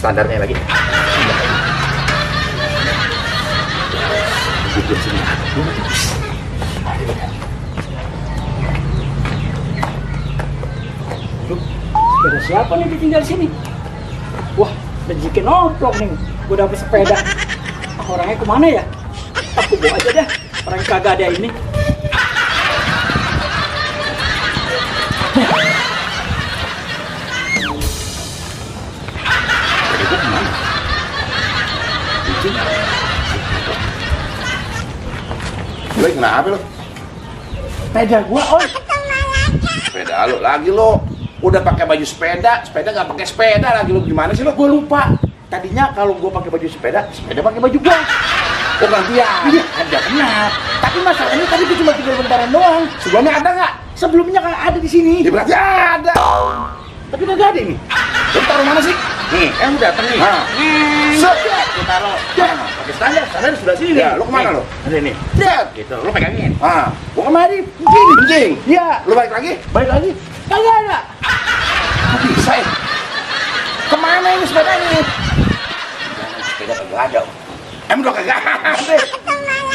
standarnya lagi. Bikin sini. Sepeda siapa nih ditinggal sini? Wah, rezeki nomplok nih. Gue dapet sepeda. Orangnya kemana ya? Aku bawa aja dah. Orang kagak ada ini. Sepeda gua kemana? Kucing. Lo kenapa lo? Sepeda gua, on. Sepeda lo lagi lo. Udah pakai baju sepeda nggak pakai sepeda lagi lo gimana sih lo? Gue lupa. Tadinya kalau gue pakai baju sepeda pakai baju gue. Oh gantian. Iya, ada kenapa? Tapi masalahnya tadi gue cuma tinggal bentaran doang. Sebelumnya ada nggak? Sebelumnya kan ada di sini. Ya berarti ada. Tapi nggak ada ini. Lo taruh mana sih? Nih, yang udah datang nih. Nah. Set, gue taruh. Pakai standar sudah sini nih. Ya, lo kemana lo? Ada nih. Set, gitu. Lo pegangin. Ah, gue kemari. Kencing. Iya. Lo balik lagi? Balik lagi. Kagak ada. Nggak bisa ya? Kemana ini sepeda ini? Sepeda kagak ada. Emang udah kagak ada?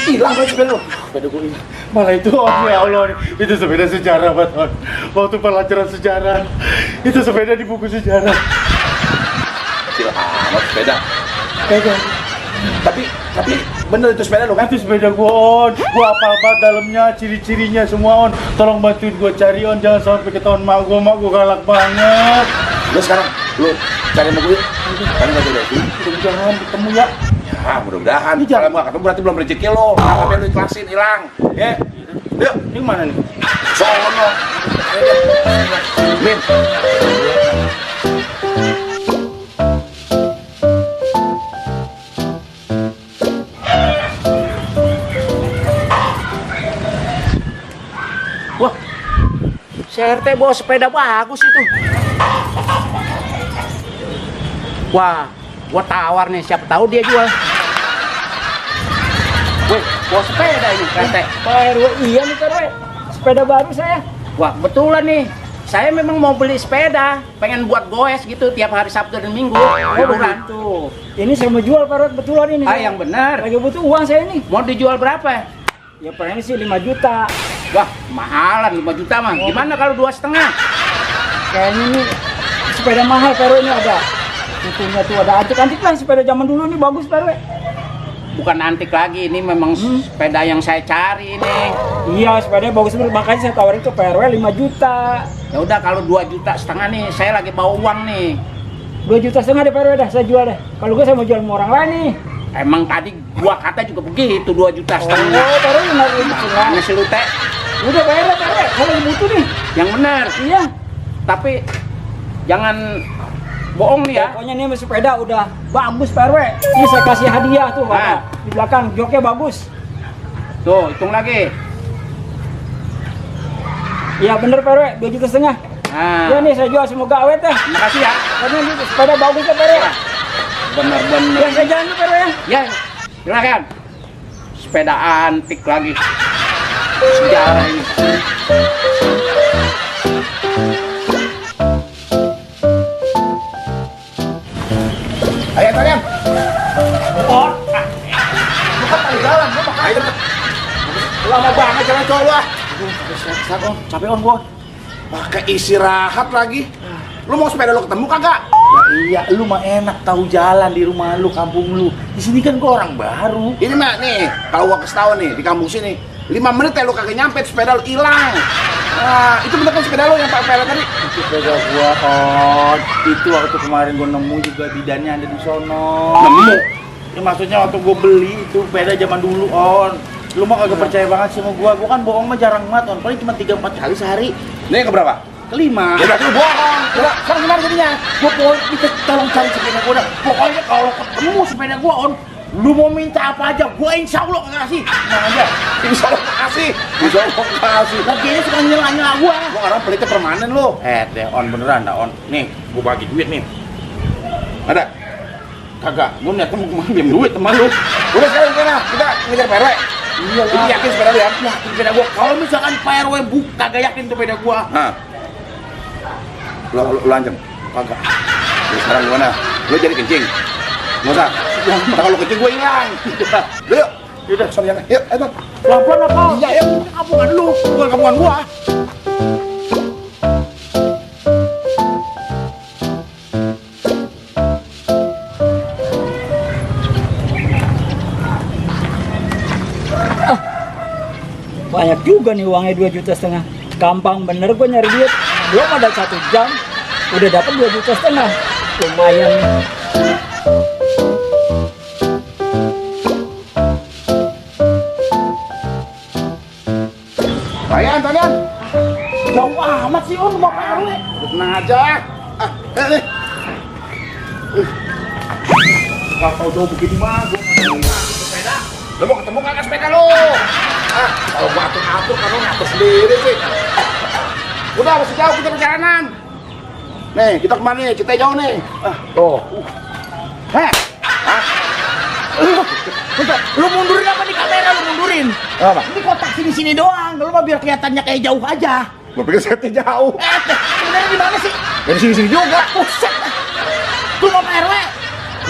Hilang kan sepeda lo? Sepeda gue ini. Malah itu ya Allah nih. Itu sepeda sejarah Baton. Waktu pelajaran sejarah itu sepeda di buku sejarah. Kecil amat sepeda. Kagak. Tapi bener itu sepeda lo kan? Itu sepeda gua on. Gua apa dalamnya, ciri-cirinya semua on. Tolong bantuin gua cari on, jangan sampai ketahuan mak gua galak banget. Lo sekarang lo cari sama gue. Kan nggak ada sini. Mudah-mudahan ketemu ya. Ya mudah-mudahan. Kalau nggak ketemu berarti belum rezeki lo. Apa lo ikhlasin hilang? Ya. Yuk. Ini mana nih? Sono. Min. Wah, si RT bawa sepeda bagus itu. Wah, gua tawar nih, siapa tahu dia jual. Wih, bawa sepeda ini RT. Pak RW, iya nih Pak RW. Sepeda baru saya. Wah, betulan nih. Saya memang mau beli sepeda, pengen buat goes gitu tiap hari Sabtu dan Minggu. Liburan tuh. Ini saya mau jual Pak RW, betulan ini. Ah, yang benar. Lagi butuh uang saya ini. Mau dijual berapa? Ya pengen sih 5 juta. Wah, mahalan 5 juta mah. Gimana kalau 2,5? Kayaknya nih sepeda mahal Pak RW ini ada. Tentunya tuh ada antik-antik lah, sepeda zaman dulu ini bagus Pak RW. Bukan antik lagi, ini memang sepeda yang saya cari ini. Iya, sepeda bagus banget, makanya saya tawarin ke Pak RW 5 juta. Ya udah kalau 2,5 juta nih, saya lagi bawa uang nih. 2,5 juta deh Pak RW dah, saya jual deh. Kalau gue saya mau jual sama orang lain nih. Emang tadi gua kata juga begitu 2,5 juta. Oh, Pak RW benar itu lah. Ngasih lu teh. Udah bayar Pak RW, saya lagi butuh nih. Yang benar. Iya. Tapi jangan bohong nih ya. Pokoknya nih sepeda udah bagus Pak RW. Ini saya kasih hadiah tuh, nah. Di belakang joknya bagus. Tuh, hitung lagi. Iya bener Pak RW, 2,5 juta. Nah. Ya nih saya jual, semoga awet ya. Makasih ya. Karena ini sepeda bagus ya Pak RW. Bener-bener. Ya saya jalan dulu Pak RW ya. Ya, silakan. Sepeda antik lagi. Sejarah ini. Ayo kalian. Oh, lu kan tadi jalan, lu makanya Lama banget jalan cowok lah. capek on gua. Pakai istirahat lagi. Lu mau sepeda lu ketemu kagak? Ya iya, lu mah enak tahu jalan di rumah lu, kampung lu. Di sini kan gua orang baru. Ini mah nih, kalau gua kasih tahu nih di kampung sini, 5 menit ya lu kagak nyampe sepeda lu hilang. Nah, itu bener kan sepeda lu yang pakai pelet tadi? Itu sepeda gua on. Itu waktu kemarin gua nemu juga bidannya ada di sono. Nemu? Ya maksudnya waktu gua beli itu sepeda zaman dulu on. Lu mah kagak percaya banget sama gua kan bohong mah jarang banget on. Paling cuma 3-4 kali sehari. Ini yang keberapa? Kelima. Ya berarti lu bohong. Coba, sekarang gimana jadinya? Gua mau minta tolong cari sepeda gua dah. Pokoknya kalau ketemu sepeda gua on, lu mau minta apa aja, gua insya Allah kasih. Nah aja. Insya Allah kasih. Insya Allah kasih. Lagi ini suka nyela-nyela gua. Gua orang pelitnya permanen lu. Deh on beneran dah on. Nih, gua bagi duit nih. Ada? Kagak, gua niatnya mau pinjam duit teman lu. Udah sekarang gimana? Kita ngejar PRW. Iya Ini yakin sepeda lu ya? Yakin sepeda gua. Kalau misalkan Pak RW kagak yakin tuh sepeda gua. Nah. Lu lanceng? Kagak. Jadi sekarang gimana? Lo jadi kencing. Nggak usah. Kalau lo kencing gue hilang. Yuk. Yaudah, sana jangan. Yuk, ayo. Pelan-pelan apa? Iya, yuk. Kampungan lu, bukan kampungan gua. Banyak juga nih uangnya 2,5 juta. Gampang bener gue nyari duit. Belum ada 1 jam udah dapat 2,5 juta. Lumayan nih. Talian. Jauh amat sih On, mau Pak RW. Tenang aja. Nih. Gak tau jauh begini mah. Sepeda. Lo mau ketemu kakak sepeda lo? Kalau gua atur-atur, kamu ngatur sendiri sih. Udah, masih jauh kita perjalanan. Nih, kita kemana nih? Kita jauh nih. Tuh. Heh. Bentar, lu mundurin apa di kamera lu mundurin? Apa? Ini kotak sini-sini doang, lu mah biar kelihatannya kayak jauh aja. Gua pikir setnya jauh. Sebenarnya di mana sih? Dari sini-sini juga. Buset. Lu mau Pak RW?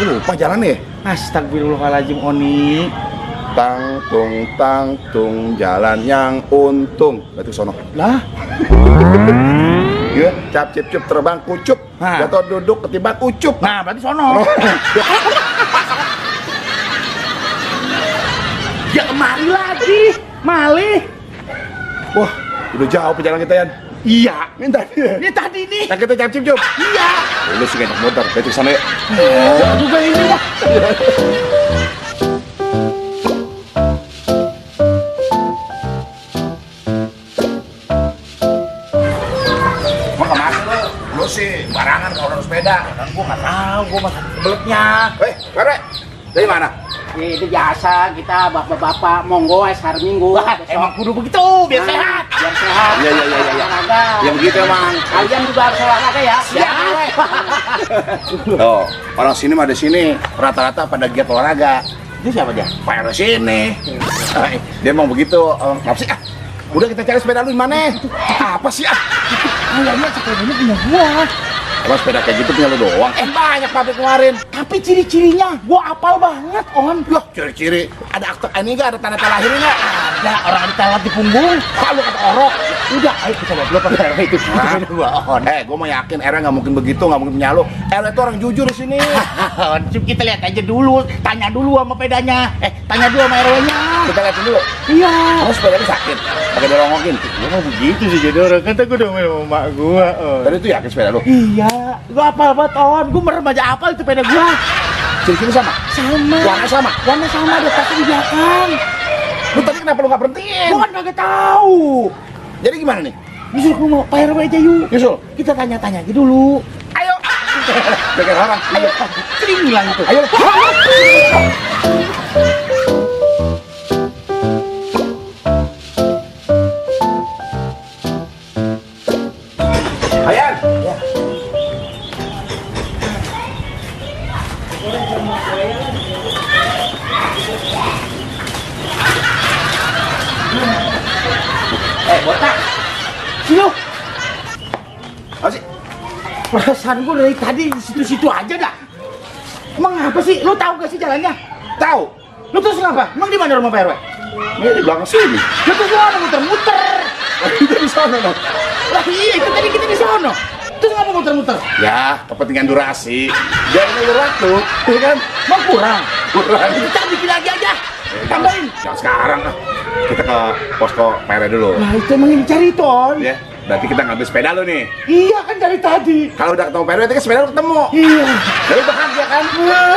Lu lupa jalan nih. Astagfirullahaladzim Oni. Tang tung jalan yang untung. Berarti sono. Lah, Iya, cap cip cup terbang kucup. Nah. Jatuh duduk ketiban ucup. nah berarti sono. Ya kemari lagi, malih. Wah, udah jauh perjalanan kita Yan. Iya, Minta. ini tadi nih. Nah, kita cap cip cup. Iya. Lu sih enak motor. Berarti sana ya. Juga ini mah. Mau kemana lu? Lu sih barangan kalau orang sepeda. Kan gua nggak tahu, gua masa beleknya. Were, dari mana? Itu biasa kita bapak-bapak monggo hari Minggu. Wah, emang kudu begitu, biar sehat. Biar sehat. Iya. Olahraga. Ya begitu emang. Kalian juga harus olahraga ya. Tuh, orang sini mah di sini rata-rata pada giat olahraga. Ini siapa dia? Pak RW sini. Dia emang begitu. Kenapa sih? Udah kita cari sepeda lu di mana? Apa sih? Kayaknya sepedanya punya gua. Emang sepeda kayak gitu punya lu doang? Banyak pabrik kemarin. Tapi ciri-cirinya gua apal banget, On. Loh, ciri-ciri. Ada akte ini nggak? Ada tanda lahirnya nggak? Ada orang ditelat di punggung. Kalau kata orok. Udah, ayo kita lihat dulu Pak RW itu. Hah? Gua On. Gue mau yakin RW nggak mungkin begitu, nggak mungkin punya lu. RW itu orang jujur di sini. On, kita lihat aja dulu. Tanya dulu sama pedanya. Tanya dulu sama RW-nya. Kita liatin dulu. Iya. Kamu sepeda lu sakit? Pakai dorongin. Gua mau begitu sih jadi orang. Kata gua udah main sama mak gua, On. Tadi itu yakin sepeda lu? Iya, gua apal banget, On. Gua merem aja apal itu sepeda gua. Ciri-ciri sama? Sama. Warna sama? Warna sama, ada tasnya di belakang. Lu tadi kenapa lu nggak berhentiin? Gua kan kagak tahu. Jadi gimana nih? Justru gua mau Pak RW aja yuk. Yusul, Kita tanya-tanya aja dulu. ayo. Dekat orang. Ayo, sering bilang itu. Ayo. Ayan. Botak. Sini. Apa sih? Perasaan gua dari tadi di situ-situ aja dah. Emang apa sih? Lu tahu gak sih jalannya? Tahu? Lu terus kenapa? Emang di mana rumah Pak RW? Ini di belakang sini. Lu terus mana muter-muter? Kita di sana dong. Lah iya, itu tadi kita di sono. Terus ngapa muter-muter? Ya, kepentingan durasi. Biar ngulur waktu, ya kan? Mau kurang. Kurang. Kita bikin lagi aja. Tambahin. Yang sekarang kita ke posko PRW dulu. Lah itu emang yang dicari Ton. Ya, berarti kita ngambil sepeda lu nih. Iya kan dari tadi. Kalau udah ketemu PRW, itu kan sepeda lu ketemu. Iya. Jadi bahagia kan?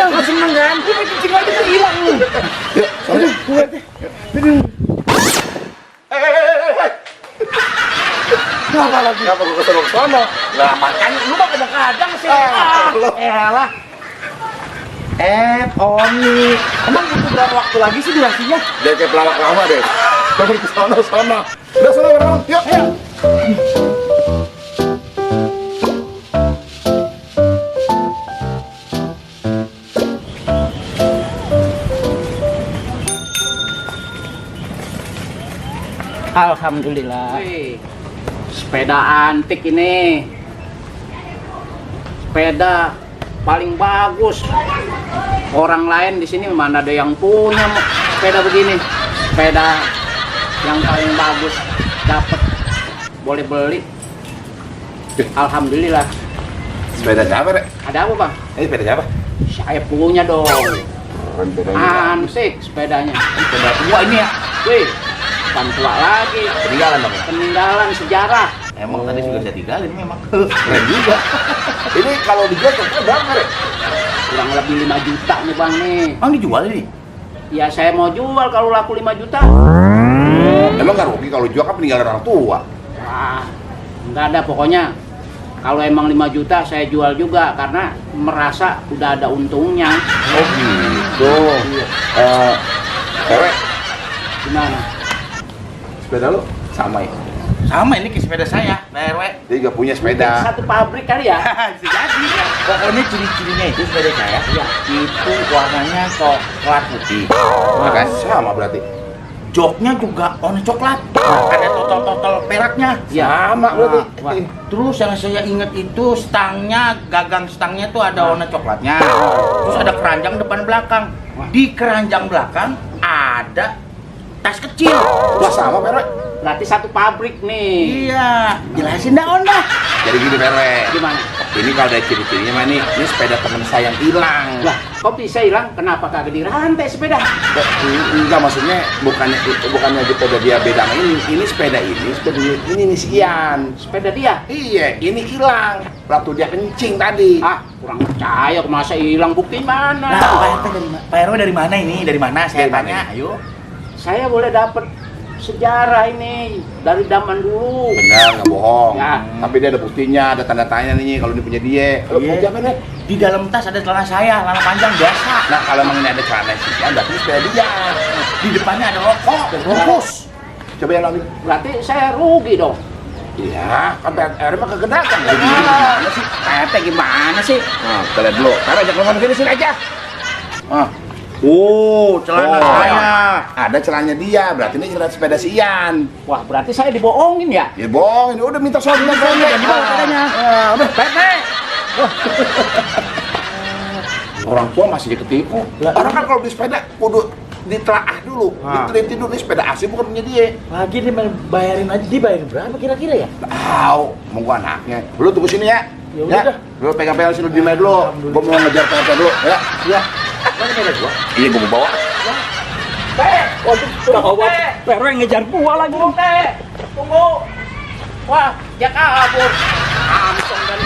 Lu seneng kan? Lu main kencing aja tuh hilang lu. Yuk, soalnya. Kenapa lagi? Kenapa gua kesana ke sono? Lah makanya lu mah kadang-kadang sih. lu. Elah. Oni. Emang butuh berapa waktu lagi sih durasinya? Jadi kayak pelawak lama deh. Kita ke sono. Udah sono bareng. Yuk, ayo. Alhamdulillah. Wih, sepeda antik ini. Sepeda paling bagus. Orang lain di sini mana ada yang punya sepeda begini. Sepeda yang paling bagus dapat boleh beli. Alhamdulillah. Sepeda siapa, Rek? Ada apa, Bang? Ini sepeda siapa? Saya punya dong. Keren bedanya. Antik sepedanya. Sepeda tua ini ya. Wih, bukan tua lagi. Peninggalan dong ya? Peninggalan sejarah. Emang tadi juga saya tinggalin memang. Keren juga. Ini kalau dijual kira-kira berapa, Rek? Kurang lebih 5 juta nih, Bang nih. Emang dijual ini? Ya saya mau jual kalau laku 5 juta. Emang nggak rugi kalau jual kan peninggalan orang tua? Wah, nggak ada pokoknya. Kalau emang 5 juta saya jual juga karena merasa udah ada untungnya. Oh gitu. Cewek, Gimana? sepeda lu sama ya? Sama ini ke sepeda saya, Pak RW. Dia juga punya sepeda. Satu pabrik kali ya? Bisa jadi. Pokoknya ciri-cirinya itu sepeda saya. Iya. Itu warnanya coklat putih. Nah, kan sama berarti. Joknya juga warna coklat. Ada totol-totol peraknya. Sama berarti. Wah, terus yang saya ingat itu stangnya, gagang stangnya tuh ada warna coklatnya. Terus ada keranjang depan belakang. Di keranjang belakang ada tas kecil. Wah sama, Perwe. Berarti satu pabrik nih. Iya, jelasin dah On dah. Jadi gini, Perwe. Gimana? Ini kalau dari ciri-cirinya mah nih, ini sepeda temen saya yang hilang. Lah, kok bisa hilang? Kenapa kagak dirantai sepeda? Enggak, maksudnya bukannya sepeda dia beda sama ini. Ini sepeda ini nih si Ian. Sepeda dia? Iya, ini hilang. Waktu dia kencing tadi. Ah, kurang percaya. Masa hilang, bukti mana? Nah, Pak RW dari mana ini? Dari mana? Saya Dari mana tanya. Ayo. Saya boleh dapat sejarah ini dari zaman dulu. Benar, nggak bohong. Ya. Tapi dia ada buktinya, ada tanda tanya nih kalau ini punya dia. Lo Iya. mau jangan, Di dalam tas ada celana saya, celana panjang biasa. Nah, kalau emang ini ada celana si Ian, berarti ini sepeda dia. Di depannya ada rokok. Bungkus. Coba yang ambil. Berarti saya rugi dong. Iya, kan PR mah kegedakan. Gimana sih? Tete gimana sih? Nah, kita lihat dulu. Karena ajak ngomong sini aja. Ah, Celana Oh, saya. ada celananya dia, berarti ini celana sepeda si Ian. Wah, berarti saya dibohongin ya? Ya bohong, ini udah minta soal Jangan dibawa sepedanya. Udah, Tete! orang tua masih ketipu. Orang kan kalau beli sepeda kudu ditelaah dulu, diteliti dulu nih sepeda asli bukan punya dia. Lagi dia bayarin aja, dibayarin berapa kira-kira ya? Tahu, mau gua anaknya. Lu tunggu sini ya. Ya udah. Lu pegang-pegang sini di meja dulu. Gua mau ngejar PR dulu, ya. Ya. Mana sepeda gua? Iya, gua mau bawa. Waduh, Gawat, Pero yang ngejar gua lagi. Tunggu! Wah, dia kabur. Langsung dan